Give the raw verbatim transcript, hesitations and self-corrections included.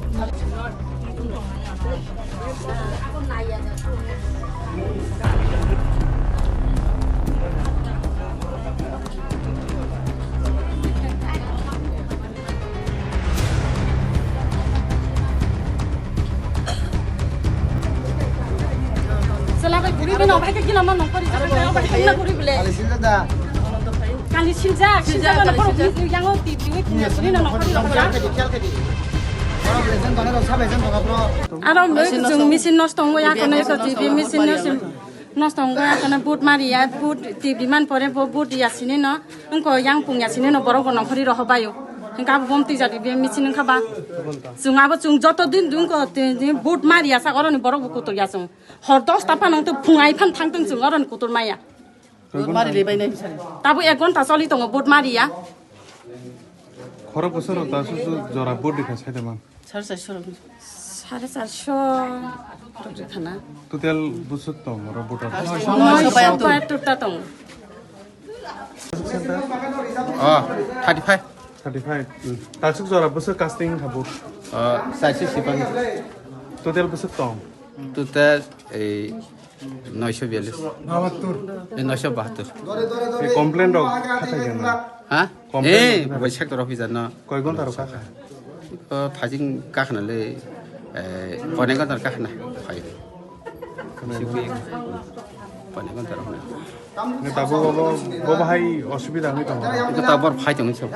Sela bai guri bini obai ke gila man nongkori jaga bai obai ke gila guri bile. Kali siljak, siljak, kali siljak. Yang o ti ti wik ni sini na nongkori nongkori. Aro jung machine nosto ongoi, ako no eko G B machine nosto ongoi, ako no boot mari ya, boot T V man pore bo boot ya sini no. Wngkha yang pung ya sini no borok bo nongkhorwi rohor bai o. Wngkha abo bom twijak G B machine wngkha ba. Jung abo jung joto din wngkha boot mari ya sak oro ni borok bo kutur ya jung. Hor dos ta phano wngtong, phung ai phan thangtong jung oro ni kutur maya. Boot mari le bai nai sari. Tabo ek ghonta choli tongo boot mari ya. Khorok bwswk rok ta su su jora boot rikha sai de man. Sare charso rok. Sare charso rok rikha na. Total bwswk tong oro boot rok? Noisho bayattur ta tong. Oh, thirty five. Thirty five. Tasuk jora bwswk casting kha boot? Oh, saisi sipang. Total bwswk tong? Total ei noisho biyallis. Bahattur. Ei noisho bahattur. Ei complaint rok khathai khe na? Ha? Complaint eh, rok khathai. Bai sector officer no. Koi ghonta rok kha kha? O thajing kakhna le, eh, pone ghonta kakhna phai. Pone ghonta rok na. Ne tabuk bo, bo bahai osubida wngwi tongo. Ito tabor phai tongwi so.